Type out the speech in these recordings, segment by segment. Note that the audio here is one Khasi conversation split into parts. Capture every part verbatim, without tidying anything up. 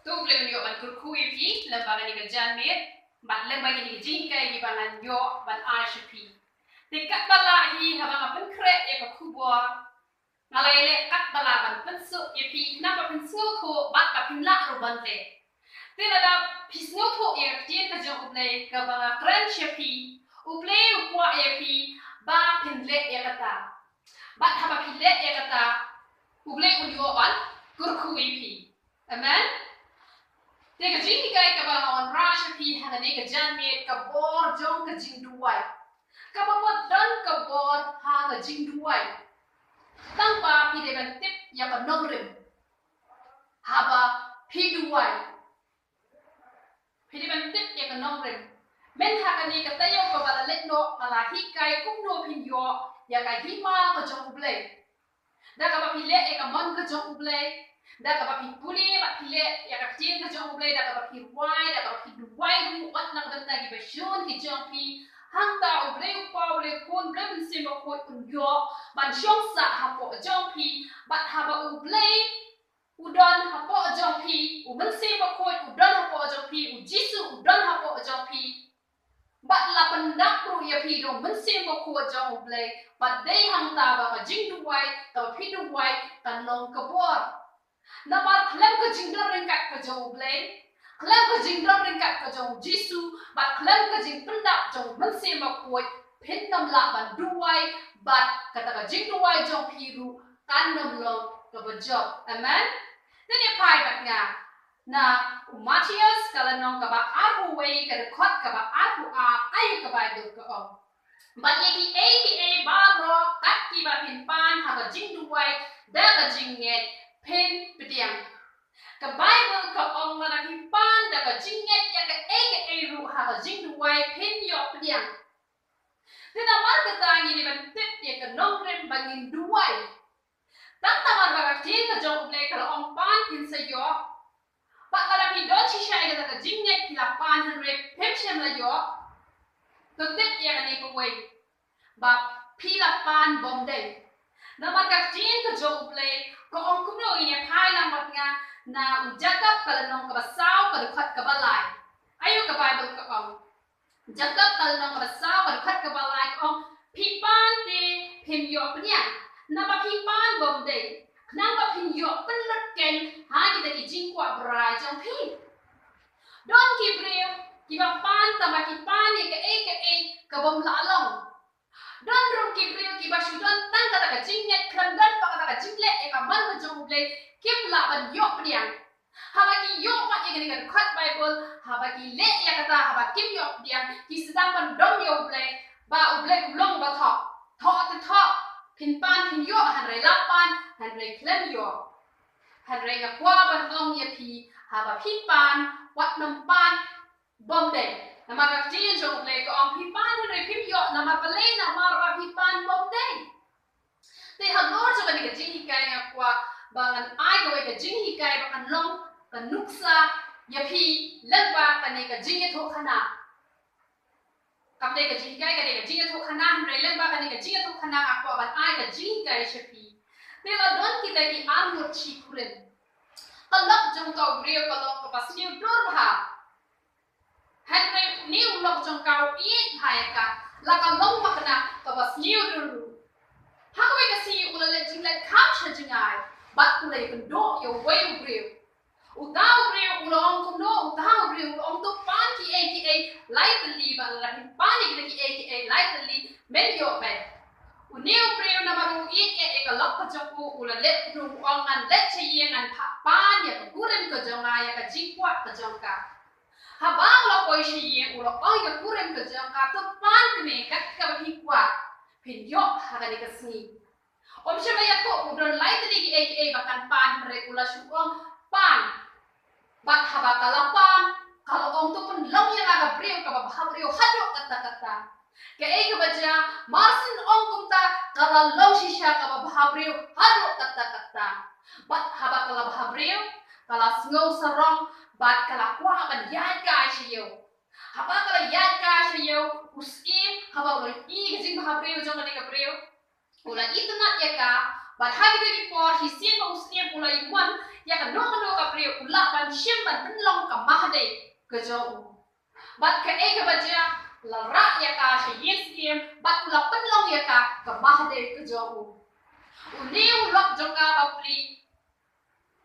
To U Blei un ïoh ban kyrkhu ïa phi lyngba kane ka janmiet bad lyngba kine ki jinghikai kiba ngan ïoh ban ai sha phi. Te katba lah hi, haba nga pynkhreh ïa ka khubor, nga la ïaleh katba lah ban pynsuk ïa phi, khnang ba phin sngewthuh bad ba phin lah ruh ban leh. Te lada phi sngewthuh ïa ka ktien ka jong U Blei kaba nga kren sha phi, U Blei u kwah ïa phi ba phin leh ïa kata. Bad haba phi leh ïa kata, U Blei un ïoh ban kyrkhu ïa phi. Amen. Te ka jinghikai kaba nga wanrah sha phi ha kane ka janmiet, ka bor jong ka jingduwai. Kaba mut don ka bor ha ka jingduwai. Tang ba phi dei ban tip ïa ka nongrim haba phi duwai. Phi dei ban tip ïa ka nongrim. Mynta ha kane ka taïew kaba la leit noh, nga la hikai kumno phin ïoh ïa ka hima ka jong U Blei. Da kaba phi leh ïa ka mon ka jong U Blei, da kaba phi pule bad phi leh ïa ka ktien ka jong U Blei, da kaba phi rwai, da kaba phi duwai ruh wat na ka bynta kiba shun ki jong phi. Hangta U Blei U Kpa, U Blei U Khun, U Blei Mynsiem Bakhuid un ïoh ban shong sah hapoh jong phi. Bad haba U Blei u don hapoh jong phi, U Mynsiem Bakhuid u don hapoh jong phi, U Jisu u don hapoh jong phi, bad la pyndap ruh ïa phi da U Mynsiem Bakhuid jong U Blei, bad dei hangta ba ka jingduwai kaba phi duwai kan long ka bor. Namar khlem ka jingdon ryngkat ka jong U Blei, khlem ka jingdon ryngkat ka jong U Jisu, bad khlem ka jingpyndap jong U Mynsiem Bakhuid, phin ym lah ban duwai, bad kata ka jingduwai jong phi ruh kan ym long kaba jop. Amen. Te ngin phai bad nga na u Mathaios ka lynnong kaba arphew wei, ka dkhot kaba arphew ar, ïa ka Baibl ka ong: Bad ïa kiei kiei baroh kat kiba phin pan ha ka jingduwai da ka jingngeit, phin pdiang. Ka Baibl ka ong lada phi pan da ka jingngeit ïa kaei kaei ruh ha ka jingduwai, phin ïoh pdiang. Te namar kata ngi dei ban tip ïa ka nongrim ba ngin duwai. Tang namar ba ka ktien ka jong U Blei ka la ong pan phin sa ïoh. Bad lada phi don shisha ïa kata ka jingngeit, phi la pan hynrei phim shym la ïoh, to tip ïa kane kawei, ba phi la pan bym dei. Namar ka ktien ka jong U Blei ka ong kumno, ngin ïa phai lang bad nga na u Jakob ka lynnong kaba saw, ka dkhot kaba lai. Ïa ka Baibl ka ong, Jakob ka lynnong kaba saw, ka dkhot kaba lai ka ong: Phi pan te phim ïoh pdiang. Naba phi pan bym dei, khnang ba phin ïoh pynlut keiñ ha kita ki jingkwah brai jong phi. Don ki briew kiba pan tang ba ki pan ïa kaei kaei ka bym lah long. Don ruh ki briew kiba shu don tang kata ka jingngeit, khlem don pat kata ka jingleh ïa ka mon ka jong U Blei, kim lah ban ïoh pdiang. Haba ki ïoh pat ïa kane ka dkhot Baibl, haba ki leh ïa kata, haba kim ïoh pdiang, ki sdang ban dom ïa U Blei, ba U Blei u long ba thoh. Thoh te thoh, phin pan phin ïoh, hynrei la pan, hynrei khlem ïoh. Hynrei nga kwah ban ong ïa phi, haba phi pan, wat nym pan bym dei. Namar ka ktien jong U Blei ka ong phi pan hynrei phim ïoh, namar balei? Namar ba phi pan bym dei. Te halor jong kane ka jinghikai nga kwah ba ngan ai kawei ka jinghikai ba kan long ka nuksa ïa phi lyngba kane ka jingïathuhkhana. Kam dei ka jinghikai, ka dei ka jingïathuhkhana, hynrei lyngba kane ka jingïathuhkhana nga kwah ban ai ka jinghikai sha phi. Te la don kita ki arngut shi kurim. Ka lok jong uta u briew ka long kaba sniew dur bha. Hynrei une u lok jong ka u ïeit bha ïa ka, la ka long makna kaba sniew dur ruh. Ha kawei ka sngi u la leit jingleit kham sha jngai bad u la ïakynduh ïa uwei u briew. Uta u briew u la ong kumno? Uta u briew u la ong, to pan kiei kiei lai tylli, bad lada phin pan ïa kita kiei kiei lai tylli, men ïoh beit. Une u briew namar u ïeit ïa ka lok ka jong u, u la leit, u ong, ngan leit sha ïing, ngan pan ïa ka kurim ka jong nga ïa ka jingkwah ka jong ka. Haba u la poi sha ïing u la ong ïa ka kurim ka jong ka, to pan kane kat kaba phi kwah, phin ïoh ha kane ka sngi. Ym shym la ïathuh u don lai tylli kiei kiei ba kan pan, hynrei u la shu ong pan. Bad haba ka la pan, ka la ong, to pynlong ïa nga ka briew kaba bhabriew haduh katta katta. Kaei kaba jia, mar syn ong kumta, ka la long shisha kaba bhabriew haduh katta katta. Bad haba ka la bhabriew, ka la sngew sarong bad ka la kwah ban ïaid kai sha ïew. Haba ka la ïaid kai sha ïew, u syiem haba u la ïohi ka jingbhabriew jong kane ka briew, u la itynnad ïa ka, Bad ha kito ki por, shisien ba u syiem u la ïohi ïa kano kano ka briew, u lah ban shim ban pynlong ka mahadei ka jong u. Bad kaei kaba jia, la rah ïa ka sha ïing syiem, bad u la pynlong ïa ka ka mahadei ka jong u. Une u lok jong nga bapli,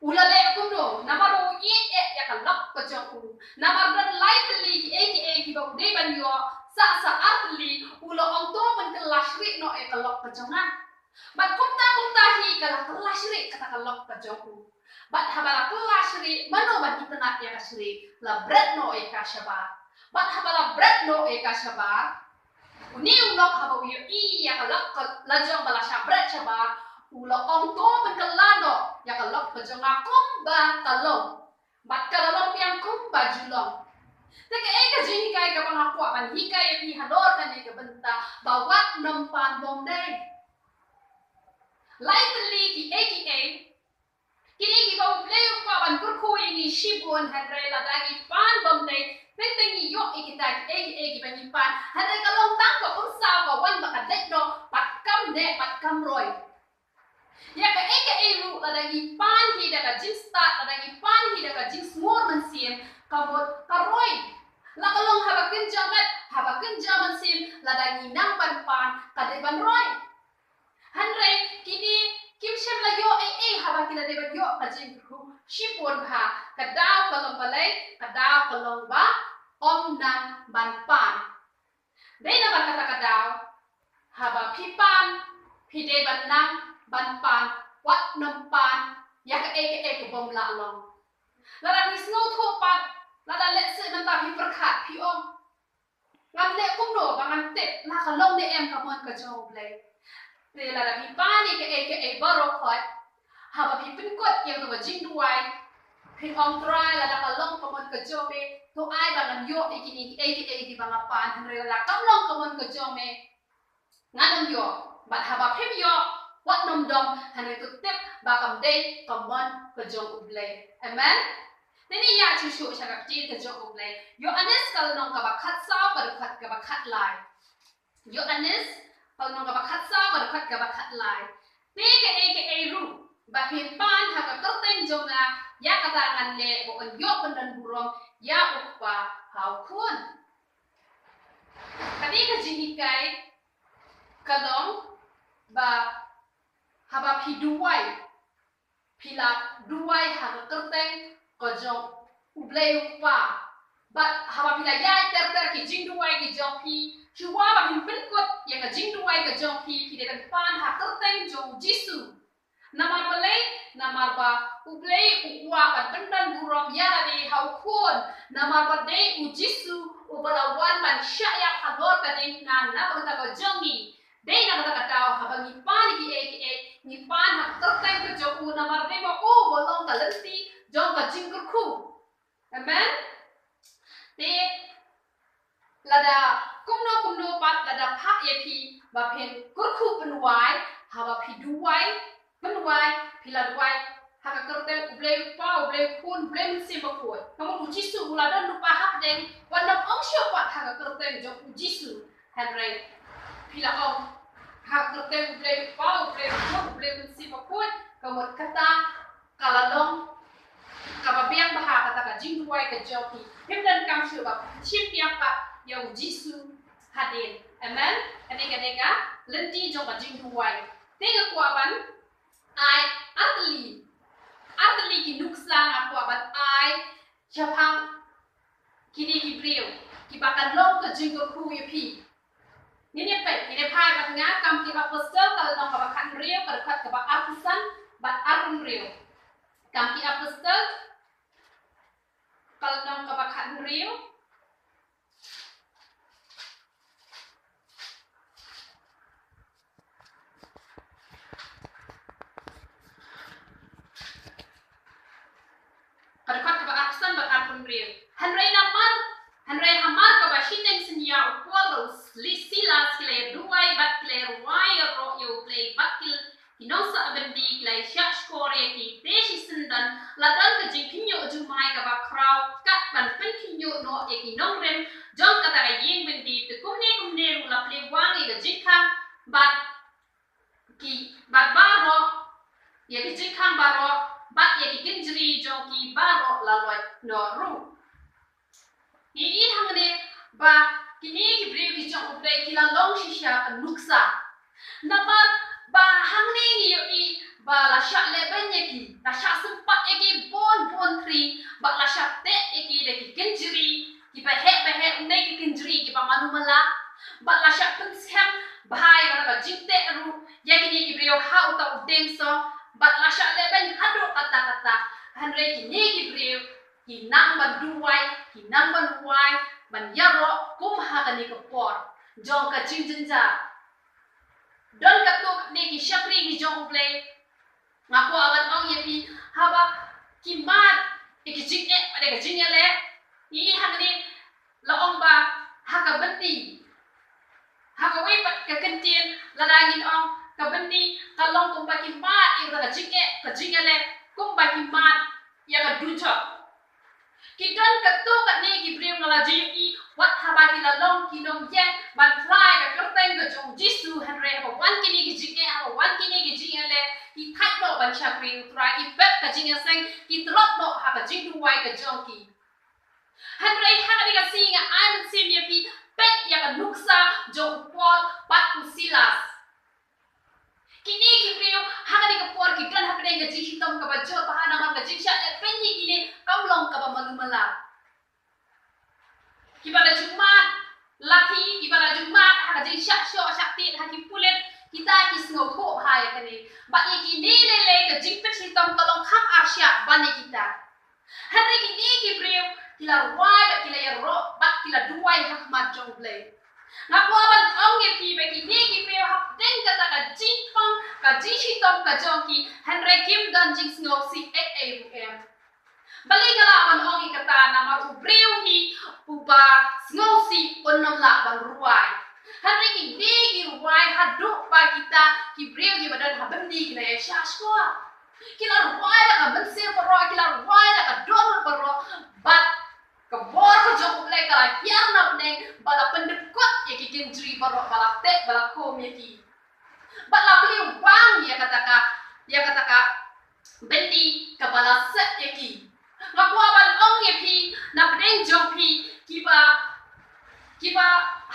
u la leh kumno, namar u ïeit ïa ka lok ka jong u. Namar don lai tylli kiei kiei kiba u dei ban ïoh, sa sa ar tylli, u la ong to pynkylla shrieh noh ïa ka lok ka jong nga. Bad kumta kumta hi ka la kylla shrieh kata ka lok ka jong u. Bad haba la kylla shrieh, mano ban itynnad ïa ka shrieh, la bret noh ïa ka shabar. Bad haba la bret noh ïa ka shabar, une u lok haba u ïohi ïa ka lok ka la jong ba la shah bret shabar, u la ong to pynkylla noh ïa ka lok ka jong nga kumba ka long. Bad ka la long biang kumba ju long. Te kaei ka jinghikai kaba nga kwah ban hikai ïa phi halor kane ka bynta ba wat nym pan bymdei. Lai tylli kiei kiei, kine kiba U Blei u kwah ban kyrkhu ïa ngi shibun, hynrei lada ngi pan bymdei, teng teng ngi ïoh ïa kita kiei kiei kiba ngi pan, hynrei ka long tang ka umsaw ka wan ba ka dei noh, bad kam neh bad kam roi. Ïa kaei kaei ruh lada ngi pan hi da ka jingstad, lada ngi pan hi da ka jingsngur mynsiem, ka mut ka roi. La ka long haba kynja met, haba kynja mynsiem, lada ngi nang ban pan, ka dei ban roi. Hynrei kine kim shym la ïoh ei ei haba ki la dei ban ïoh ka jingkyrkhu shibun bha. Ka daw ka long balei, ka daw ka long ba ym nang ban pan. Dei namar kata ka daw, haba phi pan, phi dei ban nang ban pan, wat nym pan ïa kaei kaei ka bym lah long. Lada phi sngewthuh pat, lada lehse mynta phi pyrkhat, phi ong, ngan leh kumno ba ngan tip la ka long ne em ka mon ka jong U Blei. Te lada phi pan ïa kaei kaei baroh khoit, haba phi pynkut ïa kaba jingduwai, phin ong, Trai, lada ka long ka mon ka jong me, to ai ba ngan ïoh ïa kine kiei kiei kiba nga pan, hynrei lada kam long ka mon ka jong me, ngan ym ïoh. Bad haba phim ïoh, wat nym dom, hynrei to tip ba kam dei ka mon ka jong U Blei. Amen. Te ngin ïa shu shu sha ka ktien ka jong U Blei. Ïoannis ka lynnong kaba khatsaw, ka dkhot kaba khatlai. Ïoannis ka lynnong kaba khatsaw, ka dkhot kaba khatlai. Te kaei kaei ruh ba phin pan ha ka kyrteng jong nga, ïa kata ngan leh, ba yn ïoh pyndon burom ïa U Kpa ha U Khun. Kane ka jinghikai ka long ba haba phi duwai, phi la duwai ha ka kyrteng ka jong U Blei U Kpa. Bad haba phi la ïaid ter ter ki jingduwai ki jong phi, shuwa ba phin pynkut ïa ka jingduwai ka jong phi, phi dei ban pan ha kyrteng jong U Jisu. Namar balei, namar ba U Blei u kwah ban pyndon burom ïa lade ha U Khun. Namar ba dei U Jisu uba la wan ban shah ïap halor ka diengphna na ka bynta ka jong ngi. Dei na kata ka daw haba ngi pan kiei kiei, ngi pan ha ka kyrteng ka jong u, namar dei ma u uba long ka lynti jong ka jingkyrkhu. Amen. Te lada kumno kumno pat, lada phah ïa phi ba phin kyrkhu pynwai, haba phi duwai, pynwai, phi la duwai ha ka kyrteng U Blei U Kpa, U Blei U Khun, U Blei Mynsiem Bakhuid. Ka mut U Jisu u la don lypa hapdeng, wat nym ong shuh pat ha ka kyrteng jong U Jisu. Hynrei phi la ong ha ka kyrteng U Blei U Kpa, U Blei U Khun, U Blei Mynsiem Bakhuid, ka mut kata ka la long kaba biang bha kata ka jingduwai ka jong phi. Phim donkam shuh ba phin shim biang pat ïa U Jisu hadien. Amen. Kane ka dei ka lynti jong ka jingduwai. Te nga kwah ban ai artylli, artylli ki nuksa nga kwah ban ai shaphang kine ki briew kiba kan long ka jingkyrkhu ïa phi. Ngin ïa peit, ngin ïa phai bad nga Kam ki Apostol ka lynnong kaba khathynriew, ka dkhot kaba arphew san bad arphew hynriew. Kam ki Apostol ka lynnong kaba khathynriew, ka dkhot kaba arphew san bad arphew hynriew. Hynrei namar, hynrei hamar kaba shiteng synñia u Paul bad u Silas ki la ïa duwai bad ki la ïa rwai ïaroh ïa U Blei bad ki, ki nongsah byndi ki la ïa shahshkor ïa ki. Te shisien don la don ka jingkhynñiuh jumai kaba khraw kat ban pynkhynñiuh noh ïa ki nongrim jong kata ka ïing byndi. Te kumne kumne ruh la plie wang ïa ka jingkhang bad ki, bad baroh ïa ki jingkhang baroh, bad ïa ki kynjri jong ki baroh la loit noh ruh. Ngi i hangne ba kine ki briew ki jong U Blei ki la long shisha ka nuksa. Namar ba hangne ngi ïohi ba la shah lehbeiñ ïa ki, la shah sympat ïa ki bun bun tri, bad la shah teh ïa ki da ki kynjri kiba heh ba heh, ne ki kynjri kiba malu mala, bad la shah pynshem bha ïa ka jingteh ruh ïa kine ki briew ha uta u dieng song, bad la shah lehbeiñ haduh katta katta. Hynrei kine ki briew ki nang ban duwai, ki nang ban wai, ban ïaroh kum ha kane ka por jong ka jingjynjar. Don katto katne ki shakri ki jong U Blei, nga kwah ban ong ïa phi, haba ki mad ïa ka jingeh bad ïa ka jingïaleh. Ngi i hangne la ong ba ha ka byndi, ha kawei pat ka kyntien lada ngin ong ka byndi, ka long kumba ki mad ïa ka jingeh, ka jingïaleh, kumba ki mad ïa ka dujok. Ki don katto katne ki briew nga la ju ïohi, wat haba ki la long ki nongïeng ban phla ïa ka kyrteng ka jong U Jisu, hynrei haba wan kine ki jingeh, haba wan kine ki jingïaleh, ki thait noh ban shakri U Trai, ki pep ka jingïaseng, ki tlot noh ha ka jingduwai ka jong ki. Hynrei ha kane ka sngi nga ai mynsiem ïa phi, peit ïa ka nuksa jong u Paul bad u Silas. Kine ki briew ha kane ka por ki don hapdeng ka jingshitom kaba jur bha, namar ka jingshah lehbeiñ ïa kine kam long kaba malu mala. Kiba la ju mad lathi, kiba la ju mad ha ka jingshah shoh shah tied ha ki pulit, kita ki sngewthuh bha ïa kane. Bad ïa kine lei lei ka jingpynshitom ka long kham arshah ban ïa kita. Hynrei kine ki briew ki la rwai bad ki la ïaroh bad ki la duwai ha khmat jong U Blei. Nga kwah ban ong ïa phi ba kine ki briew hapdeng kata ka jingpang, ka jingshitom ka jong ki, hynrei kim don jingsngewsih ei ei ruh em. Balei nga lah ban ong ïa kata? Namar u briew hi uba sngewsih un ym lah ban rwai. Hynrei kine ki rwai haduh ba kita ki briew kiba don ha byndi ki la ïaishah shuwa. Ki la rwai da ka mynsiem baroh, ki la rwai da ka dohnud baroh, bad ka bor ka jong U Blei ka la hiar na bneng, ba la pyndykut ïa ki kynjri baroh, ba la teh, ba la khum ïa ki. Bad la plie wang ïa kata ka, ïa kata ka byndi kaba la set ïa ki. Nga kwah ban ong ïa phi, na pdeng jong phi kiba, kiba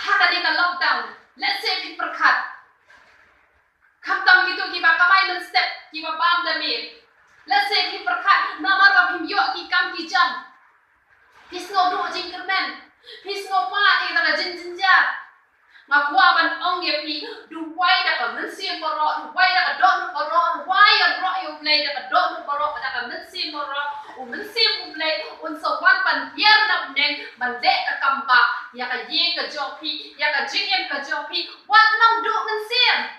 ha kane ka lockdown, lehse phi pyrkhat. Khamtam kito kiba kamai mynstep, kiba bam da miet, lehse phi pyrkhat namar ba phim ïoh ki kam ki jam. Phi sngew duh jingkyrmen, phi sngew mad ïa kata ka jingjynjar. Nga kwah ban ong ïa phi, duwai da ka mynsiem baroh, duwai da ka dohnud baroh, duwai ïaroh ïa U Blei da ka dohnud baroh, da ka mynsiem baroh. U Mynsiem U Blei un sa wan ban hiar na bneng ban leh ka kam ba ïa ka ïing ka jong phi, ïa ka jingim ka jong phi. Wat nang duh mynsiem.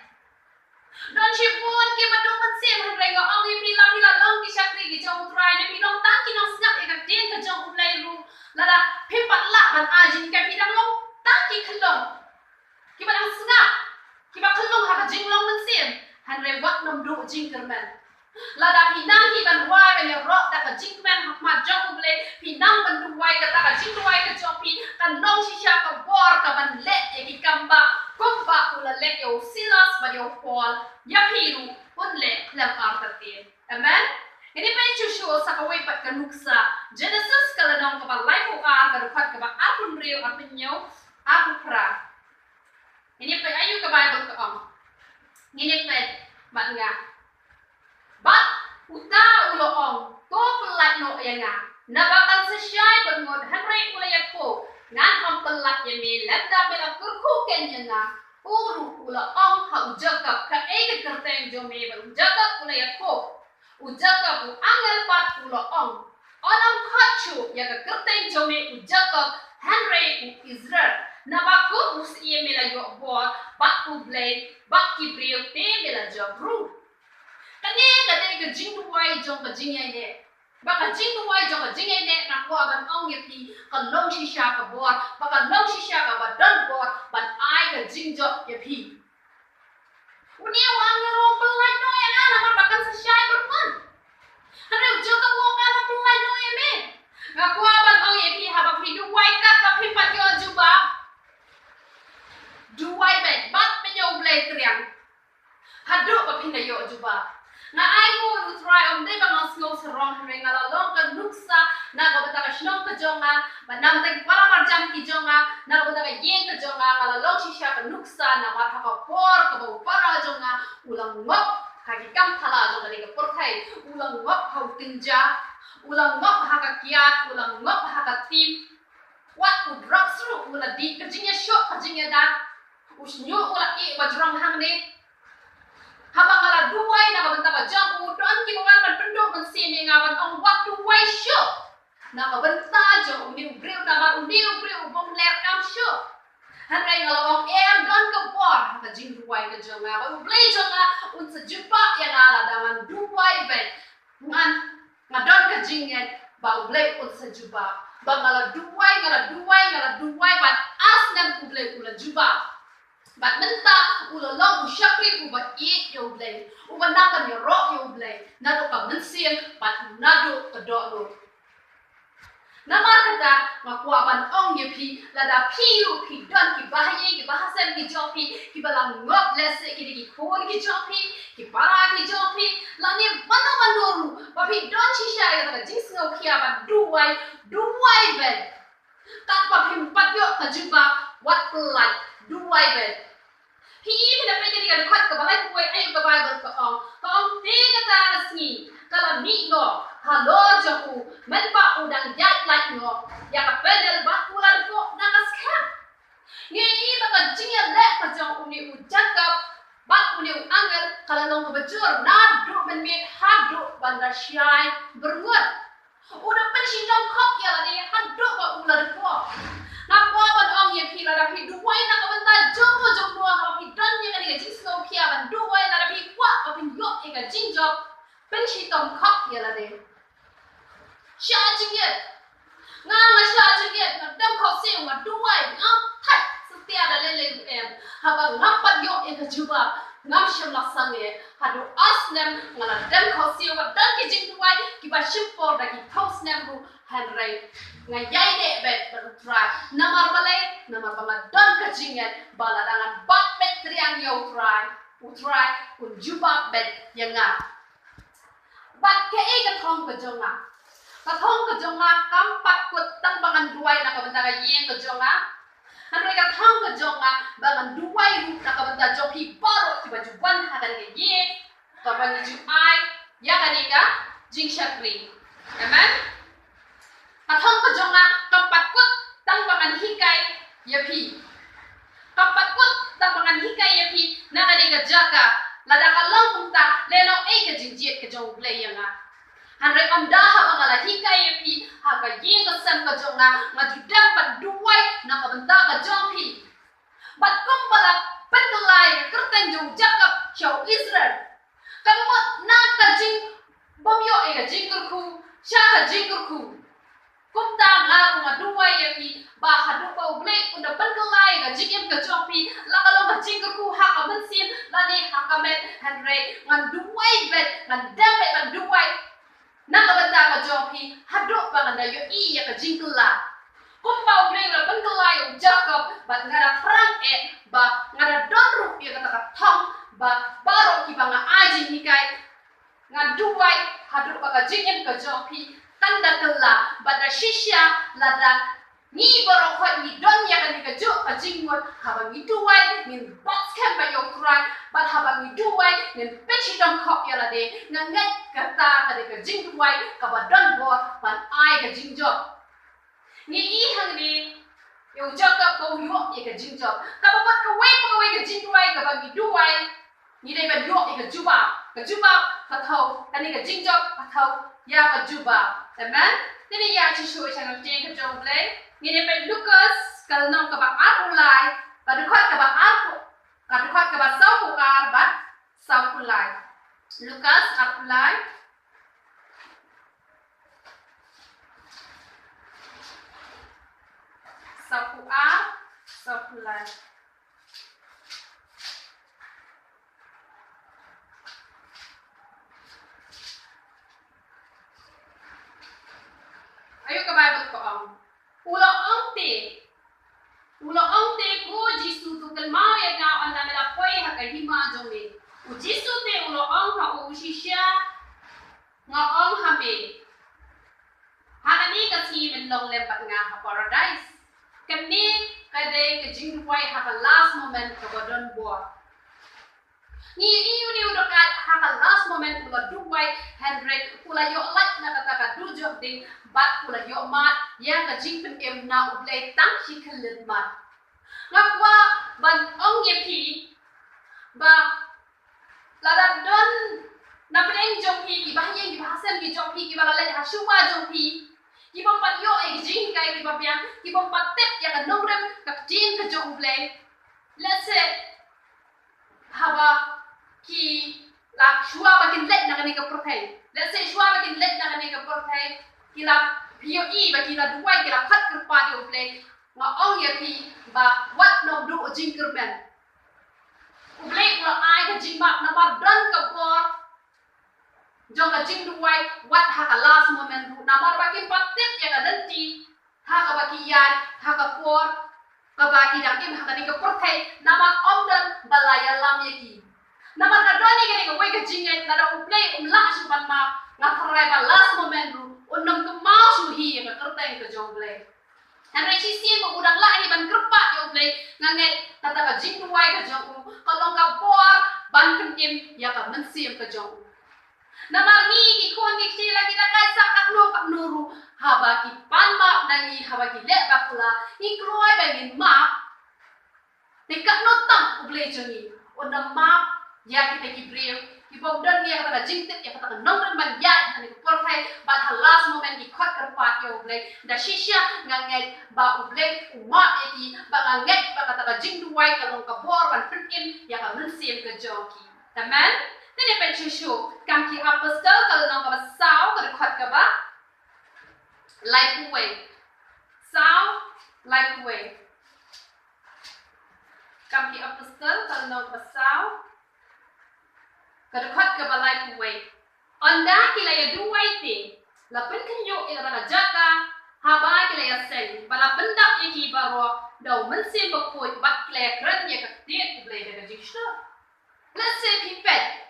Don shibun kiba duh mynsiem, hynrei nga ong ïa phi, la phi la long ki shakri ki jong U Trai, ne phi long tang ki nongsngap ïa ka ktien ka jong U Blei ruh, lada phim pat lah ban ai jinghikai, phi dang long tang ki khyllung kiba dang sngap, kiba khyllung ha ka jinglong mynsiem. Hynrei wat nym duh jingkyrmen. Lada phi nang hi ban rwai, ban ïaroh da ka jingkmen ha khmat jong U Blei, phi nang ban duwai, kata ka jingduwai ka jong phi kan long shisha ka bor kaban leh ïa ki kam ba kumba u la leh ïa u Silas bad ïa u Paul, ïa phi ruh un leh lem artatien. Amen. Ngin ïa peit shuh shuh sa kawei pat ka nuksa, Genesis ka lynnong kaba laiphew ar, ka dkhot kaba arphew hynriew, arphew hynñiew, arphew phra. Ngin ïa peit aïu ka Baibl ka ong. Ngin ïa peit bad nga. Bad uta u la ong, to pyllait noh ïa nga, naba kan sa shai bad ngut. Hynrei u la ïathuh, ngan ym pyllait ïa me lymda me la kyrkhu keiñ ïa nga. U ruh u la ong ha u Jakob, kaei ka kyrteng jong me? Bad u Jakob u la ïathuh. U Jakob u angel pat u la ong, yn ym khot shuh ïa ka kyrteng jong me u Jakob, hynrei u Israel, naba kum u syiem me la ïoh bor bad U Blei, bad ki briew te me la jop ruh. Kane ka dei ka jingduwai jong ka jingïaineh. Ba ka jingduwai jong ka jingïaineh, nga kwah ban ong ïa phi, ka long shisha ka bor, ba ka long shisha kaba don bor ban ai ka jingjop ïa phi. Une u angel u ong, pyllait noh ïa nga namar ba kan sa shai bad ngut. Hynrei u Jakob u ong, ngan ym pyllait noh ïa me. Nga kwah ban ong ïa phi, haba phi duwai katba phim pat ïoh jubab, duwai beit bad pynïoh U Blei triang haduh ba phin da ïoh jubab. Nga ai nguh Nga la long ka nuksa na ka bynta ka shnong ka jong nga, bad na ka bynta ki para marjan ki jong nga, na ka bynta ka ïing ka jong nga, nga la long shisha ka nuksa namar ha ka por kaba u para jong nga u la ngop ha ki kam thala jong kane ka pyrthei, u la ngop ha u tynja, u la ngop ha ka kiad, u la ngop ha ka tip. Wat u drugs ruh u la dih, ka jingïashoh, ka jingïadat. U shñiuh u la ïeh ba jrong hangne. Haba nga la duwai na ka bynta ka jong u, don kiba wan ban pynduh mynsiem ïa nga ban ong wat duwai shuh na ka bynta jong une u briew, namar une u briew u bym leh kam shuh. Hynrei nga la ong em, don ka bor ha ka jingduwai ka jong nga, ba U Blei jong nga un sa jubab ïa nga lada ngan duwai beit. Ngan, nga don ka jingngeit ba U Blei un sa jubab. Ba nga la duwai, nga la duwai, nga la duwai, bad ha snem U Blei u la jubab. Bad mynta u la long u shakri uba ïeit ïa U Blei, uba nang ban ïaroh ïa U Blei naduh ka mynsiem bad naduh ka dohnud. Namar kata nga kwah ban ong ïa phi, lada phi ruh phi don ki bahaïing, ki bahasem ki jong phi kiba la ngop, lehse kine ki khun ki jong phi, ki para ki jong phi, lane mano mano ruh ba phi don shisha ïa ka jingsngewkhia ban duwai, duwai beit. Katba phim pat ïoh ka jubab, wat pyllait, duwai beit. Phi i, phi da peit kane ka dkhot kaba laiphew wei, aïu ka Baibl ka ong? Ka ong, te kata ka sngi ka la mih noh halor jong u, mynba u dang ïaid lait noh ïa ka pandal, bad u la dkoh na ka skhem. Ngi i ba ka jingïaleh ka jong une u Jakob bad une u angel ka la long kaba jur naduh mynmiet haduh ban da shai byrngut. U da pynshitom khop ïa lade haduh ba u la dkoh. Nga kwah ban ong ïa phi, lada phi duwai na ka bynta jong u jong u, haba phi don ïa kane ka jingsngewkhia ban duwai, lada phi kwah ba phin ïoh ïa ka jingjop, pynshitom khop ïa lade. Shah jingit. Nga, nga shah jingit, nga dem khohsiew, nga duwai, nga thait satia da lei lei ruh em. Haba ngam pat ïoh ïa ka jubab, ngam shym la sangeh. Haduh ar snem nga la dem khohsiew, bad don ki jingduwai kiba shim por da ki phew snem ruh, hynrei nga ïaineh beit bad U Trai. Namar balei? Namar ba nga don ka jingngeit ba lada ngan bat beit triang ïa U Trai, U Trai un jubab beit ïa nga. Bad kaei ka thong ka jong nga? Ka thong ka jong nga kam pat kut tang ba ngan duwai na ka bynta ka ïing ka jong nga. Hynrei ka thong ka jong nga ba ngan duwai ruh na ka bynta jong phi baroh kiba ju wan ha kane ka ïing, kaba ngi ju ai ïa kane ka jingshakri. Amen. Ka thong ka jong nga kam pat kut tang ba ngan hikai ïa phi. Kam pat kut tang ba ngan hikai ïa phi na kane ka jaka. Lada ka long kumta, lehnoh ei ka jingjied ka jong U Blei ïa nga. Hynrei ynda haba nga la hikai ïa phi ha ka ïing ka sem ka jong nga, nga ju dem ban duwai na ka bynta ka jong phi. Bad kumba la pynkylla ïa ka kyrteng jong u Jakob sha u Israel, ka mut na ka jingbymïoh ïa ka jingkyrkhu sha ka jingkyrkhu, kumta nga ruh nga duwai ïa phi ba haduh ba U Blei un da pynkylla ïa ka jingim ka jong phi, la ka long ka jingkyrkhu ha ka mynsiem lane ha ka met, hynrei ngan duwai beit, ngan dem beit ban duwai na ka bynta ka jong phi haduh ba ngan da ïohi ïa ka jingkylla. Kumba U Blei u la pynkylla ïa u Jakob, bad nga da thrang eh ba nga da don ruh ïa kata ka thong ba baroh kiba nga ai jinghikai, nga duwai haduh ba ka jingim ka jong phi kan da kylla, bad da shisha lada ngi baroh khoit ngi don ïa kane kajuh ka jingmut, haba ngi duwai ngin bat skhem bha ïa U Trai, bad haba ngi duwai ngin pynshitom khop ïa lade. Nga ngeit kata ka dei ka jingduwai kaba don bor ban ai ka jingjop. Ngi i hangne ïa u Jakob ba u ïoh ïa ka jingjop. Kaba mut kawei pa kawei ka jingduwai kaba ngi duwai, ngi dei ban ïoh ïa ka jubab. Ka jubab ka thew, kane ka jingjop ka thew ïa ka jubab. Amen. Te ngi ïa shu shu sha ka ktien ka jong U Blei. Ngin ïa peit Lukas ka lynnong kaba arphew lai, ka dkhot kaba arphew, ka dkhot kaba sawphew ar bad sawphew lai. Lukas arphew lai, sawphew ar, sawphew lai. Aïu ka Baibl ka ong? U la ong te, u la ong te, ko Jisu, to kynmaw ïa nga ynda me la poi ha ka hima jong me. U Jisu te u la ong ha u, shisha nga ong ha me, ka jingduwai ha ka last moment kaba don bor. Ngi ïohi une u dukhat ha ka last moment u la duwai, hynrei u la ïoh lait na kata ka duh jong ding bad u la ïoh mad ïa ka jingpynim na U Blei tang shi khyllipmat. Nga kwah ban ong ïa phi ba lada don na pdeng jong phi kiba ha ïing kiba ha sem ki jong phi kiba la leit ha shuwa jong phi, ki bym pat ïoh ïa ki jinghikai kiba biang, ki bym pat tip ïa ka nongrim ka ktien ka jong U Blei. Lehse haba ki la shuwa ba kin leit na kane ka pyrthei, lehse shuwa ba kin leit na kane ka pyrthei ki la, phi ïohi ba ki la duwai, ki la khot kyrpad ïa U Blei. Nga ong ïa phi ba wat nym duh jingkyrmen. U Blei u la ai ka jingmap namar don ka bor jong ka jingduwai wat ha ka last moment ruh, namar ba kim pat tip ïa ka lynti ha kaba ki ïaid, ha ka por kaba ki dang im ha kane ka pyrthei, namar ym don ba la ïalam ïa ki. Namar ka don ïa kane kawei ka jingngeit, lada U Blei um lah shuh ban map, nga tharai ba last moment ruh un nym kynmaw shuh hi ïa ka kyrteng ka jong U Blei. Hynrei shisien ba u dang lah hi ban kyrpad ïa U Blei, nga ngeit kata ka jingduwai ka jong u ka long ka bor ban pynim ïa ka mynsiem ka jong u. Namar ngi ki khun ki kti la ki la kai sak katno katno ruh, haba ki pan map na ngi, haba ki leh bakla, ngi kloi ba ngin map. Te katno tam U Blei jong ngi un da map ïa kita ki briew ki bym don ïa kata ka jingtip, ïa kata ka nongrim ban ïaid ha kane ka pyrthei, bad ha last moment ki khot kyrpad ïa U Blei. Da shisha nga ngeit ba U Blei u map ïa ki, ba nga ngeit ba kata ka jingduwai ka long ka bor ban pynim ïa ka mynsiem ka jong ki. Amen. Te ngin peit shuh shuh Kam ki Apostol ka lynnong kaba saw, ka dkhot kaba laiphew wei. Saw, laiphew wei. Kam ki Apostol ka lynnong kaba saw, ka dkhot kaba laiphew wei. Ynda ki la ïa duwai te, la pynkhynñiuh ïa kata ka jaka haba ki la ïa seng, bad la pyndap ïa ki baroh da U Mynsiem Bakhuid, bad ki la ïa kren ïa ka ktien U Blei da ka jingshlur. Lehse phi peit,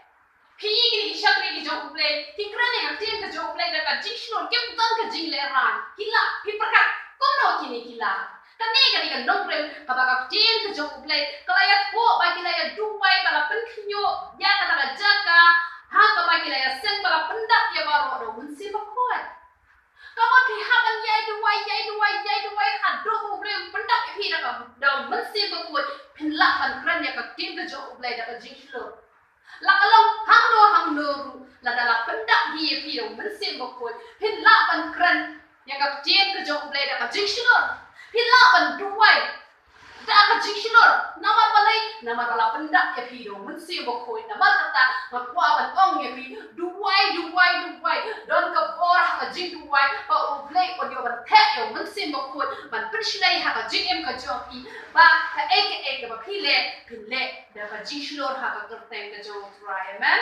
phi ïohi kine ki shakri ki jong U Blei ki kren ïa ka ktien ka jong U Blei da ka jingshlur, kim don ka jinglehrain. Ki lah, phi pyrkhat kumno kine ki lah. Kane ka dei ka nongrim kaba ka ktien ka jong U Blei ka la ïathuh, ba ki la ïa duwai, ba la pynkhynñiuh ïa kata ka jaka ha kaba ki la ïa seng, ba la pyndap ïa baroh da U Mynsiem Bakhuid. Ka mut phi hap ban ïai duwai, ïai duwai, ïai duwai haduh ba U Blei un pyndap ïa phi da ka, da U Mynsiem Bakhuid, phin lah ban kren ïa ka ktien ka jong U Blei da ka jingshlur. La ka long hangno hangno ruh, lada la pyndap hi ïa phi da U Mynsiem Bakhuid, phin lah ban kren ïa ka ktien ka jong U Blei da ka jingshlur. Phin lah ban duwai da ka jingshlur. Namar balei? Namar ba la pyndap ïa phi da U Mynsiem Bakhuid. Namar kata nga kwah ban ong ïa phi, duwai, duwai, duwai. Don ka bor ha ka jingduwai, ba U Blei un ïoh ban theh ïa U Mynsiem Bakhuid ban pynshlei ha ka jingim ka jong phi, ba kaei kaei kaba phi leh, phin leh da ka jingshlur ha ka kyrteng ka jong U Trai. Amen.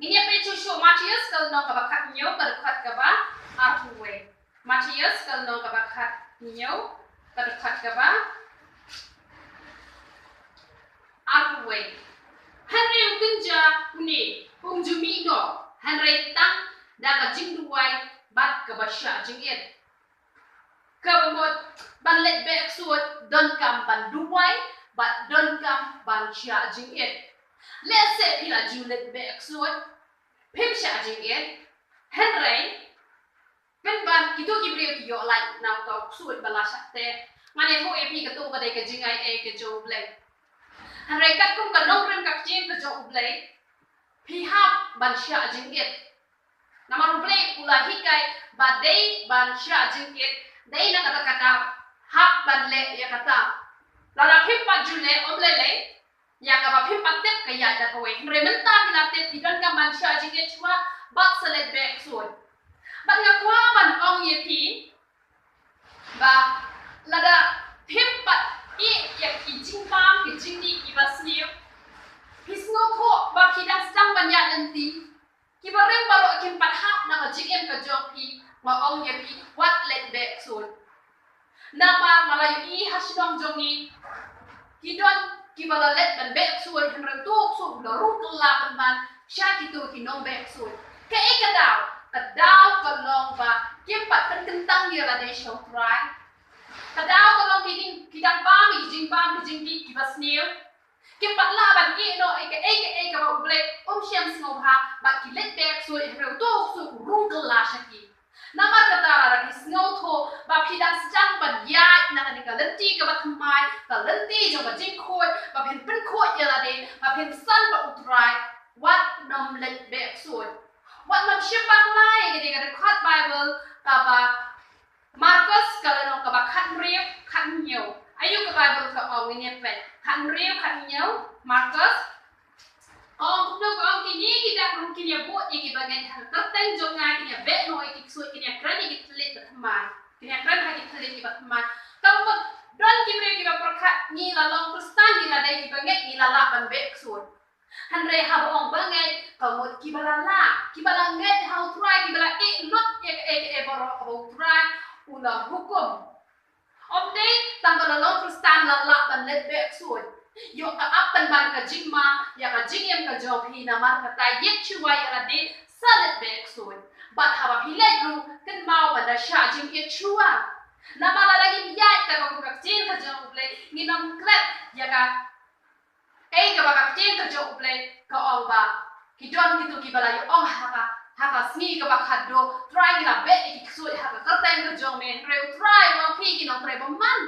Ngin ïa peit shuh shuh Mathaios ka lynnong kaba khathynñiew, ka dkhot kaba arphew wei. Mathaios ka lynnong kaba khathynñiew, ka dkhot kaba arphew wei. Hynrei u kynja une um ju mih noh, hynrei tang da ka jingduwai bad kaba shah jingit. Kaba mut ban leit beh ksuid donkam ban duwai bad donkam ban shah jingit. Lehse phi la ju leit beh ksuid, phim shah jingit, hynrei pynban kito ki briew ki ïoh lait na uto u ksuid ba la shah teh. Ngan ïathuh ïa phi kato ka dei ka jingai ei ka jong U Blei. Hynrei katkum ka nongrim ka ktien ka jong U Blei, phi hap ban shah jingit. Namar U Blei u la hikai ba dei ban shah jingit, dei na kata ka daw hap ban leh ïa kata. Lada phim pat ju leh, ym lei lei, ïa kaba phim pat tip ka ïaid da kawei. Hynrei mynta phi la tip, phi donkam ban shah jingit shuwa bad sa leit beh ksuid. Bad nga kwah ban ong ïa phi ba lada phim pat ïeh ïa ki jingbam, ki jingdih kiba sniew, phi sngewthuh ba phi dang sdang ban ïaid lynti, kiba rim baroh kim pat hap na ka jingim ka jong phi, nga ong ïa phi, wat leit beh ksuid. Namar nga la ïohi ha shnong jong ngi, ki don kiba la leit ban beh ksuid, hynrei uto u ksuid u la rung kylla pynban sha kito ki nongbeh ksuid. Kaei ka daw? Ka daw ka long ba kim pat pynkyntang ïa lade sha U Trai. Ka daw ka long ki dang, ki dang bam bam ki jingdih kiba sniew. Kim pat lah ban ïeh noh ïa kaei kaei kaba U Blei um shym sngewbha, bad ki leit beh ksuid, hynrei uto u ksuid u rung kylla sha ki. Namar kata lada phi sngewthuh ba phi dang sdang ban ïaid na kane ka lynti kaba thymmai, ka lynti jong ka jingkhuid, ba phin pynkhuid ïa lade, ba phin san bad U Trai, wat nym leit beh ksuid. Wat nym shim bakla ïa kane ka dkhot Baibl kaba Markos ka lynnong kaba khathynriew, khathynñiew. Aïu ka Baibl ka ong, ngin ïa peit. Khathynriew, khathynñiew, Markos. Ka ong kumno, ka ong, kine ki dak ruh kin ïa bud ïa kiba ngeit ha ka kyrteng jong nga, kin ïa beh noh ïa ki ksuid, kin ïa kren ïa ki thylliej ba thymmai. Kin ïa kren ha ki thylliej kiba thymmai. Ka mut don ki briew kiba pyrkhat, ngi la long Khristan, ngi la dei kiba ngeit, ngi la lah ban beh ksuid. Hynrei haba ong ba ngeit, ka mut kiba la lah, kiba la ngeit ha U Trai, kiba la ïeh lut ïa kaei kaei baroh kaba U Trai u la hukum. Ym dei tang ba la long Khristan la lah ban leit beh ksuid. Ïoh ka ap pynban ka jingma ïa ka jingim ka jong phi, namar kata ïeit shuwa ïa lade sa leit beh ksuid. Bad haba phi leit ruh, kynmaw ban da shah jingïeit shuwa. Namar lada ngim ïaid katkum ka ktien ka jong U Blei, ngin ym klet ïa ka Ei kaba ka ktien ka jong U Blei ka ong ba ki don kito kiba la ïa ong ha ka, ha ka sngi kaba khatduh, Trai, ngi la beh ïa ki ksuid ha ka kyrteng ka jong me, hynrei U Trai u ong, phi ki nongtrei bymman.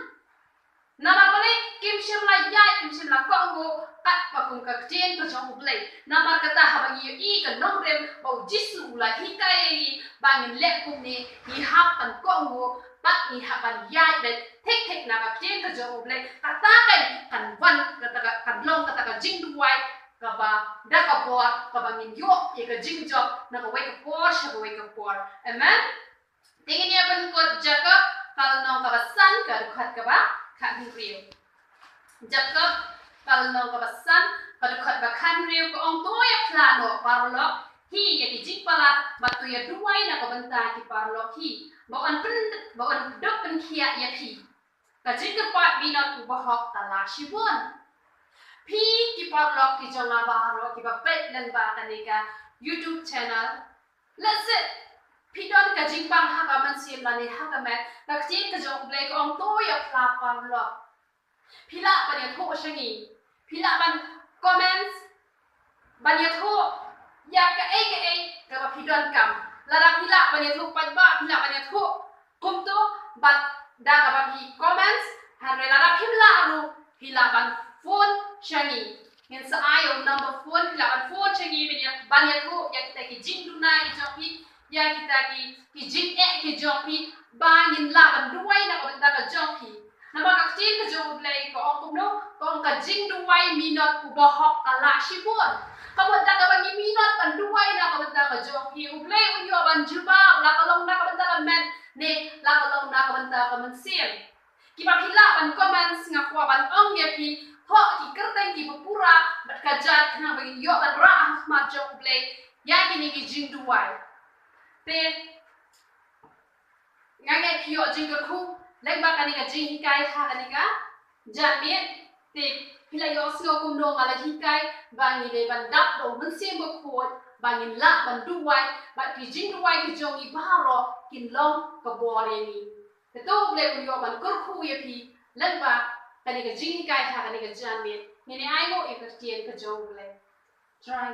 Namar balei? Kim shym la ïaid, kim shym la kohnguh katba kum ka ktien ka jong U Blei. Namar kata haba ngi ïohi ka nongrim ba U Jisu u la hikai ïa ngi ba ngin leh kumne, ngi hap ban kohnguh bad ngi hap ban ïaid beit thik thik na ka ktien ka jong U Blei. Kata kan, kan wan, kata ka, kan long kata ka jingduwai kaba da ka bor, kaba ngin ïoh ïa ka jingjop na kawei ka por sha kawei ka por. Amen. Te ngin ïa pynkut Jakob ka lynnong kaba san, ka dkhot kaba khathynriew. Jakob ka lynnong kaba san, ka dkhot ba khathynriew, ka ong, to ïa phla noh paralok hi ïa ki jingpalat, bad to ïa duwai na ka bynta ki paralok hi, ba yn pyn, ba yn dup pynkhiah ïa phi. Ka jingkyrpad minot u bahok ka la shibun. Phi ki paralok ki jong nga baroh kiba peit lyngba kane ka YouTube channel, lehse phi don ka jingbang ha ka mynsiem lane ha ka met, ka ktien ka jong U Blei ka ong to ïa phla paralok. Phi lah ban ïathuh sha ngi. Phi lah ban comments, ban ïathuh ïa kaei kaei kaba phi donkam. Lada phi lah ban ïathuh paidbah, phi lah ban ïathuh kumto bad da kaba phi comments, hynrei lada phim lah ruh, phi lah ban phone sha ngi. Ngin sa ai ïa u number phone, phi lah ban phone sha ngi ban ïa, ban ïathuh ïa kita ki jingduna ki jong phi, ïa kita ki, ki jingeh ki jong phi, ba ngin lah ban duwai na ka bynta ka jong phi. Namar ka ktien ka jong U Blei ka ong kumno, ka ong ka jingduwai minot u bahok ka la shibun. Ka mut da kaba ngi minot ban duwai na ka bynta ka jong phi, U Blei un ïoh ban jubab, la ka long na ka bynta ka met ne la ka long na ka bynta ka mynsiem. Kiba phi lah ban comments, nga kwah ban ong ïa phi, thoh ki kyrteng kiba pura bad ka jait khnang ba ngin ïoh ban rah ha khmat jong U Blei ïa kine ki jingduwai. Te nga ngeit phi ïoh jingkyrkhu lyngba kane ka jinghikai ha kane ka janmiet. Te phi la ïohsngew kumno nga la hikai ba ngi dei ban dap da U Mynsiem Bakhuid ba ngin lah ban duwai, bad ki jingduwai ki jong ngi baroh kin long ka bor ïa ngi. Te to U Blei un ïoh ban kyrkhu ïa phi lyngba kane ka jinghikai ha kane ka janmiet. Ngin ïa ainguh ïa ka ktien ka jong U Blei. Trai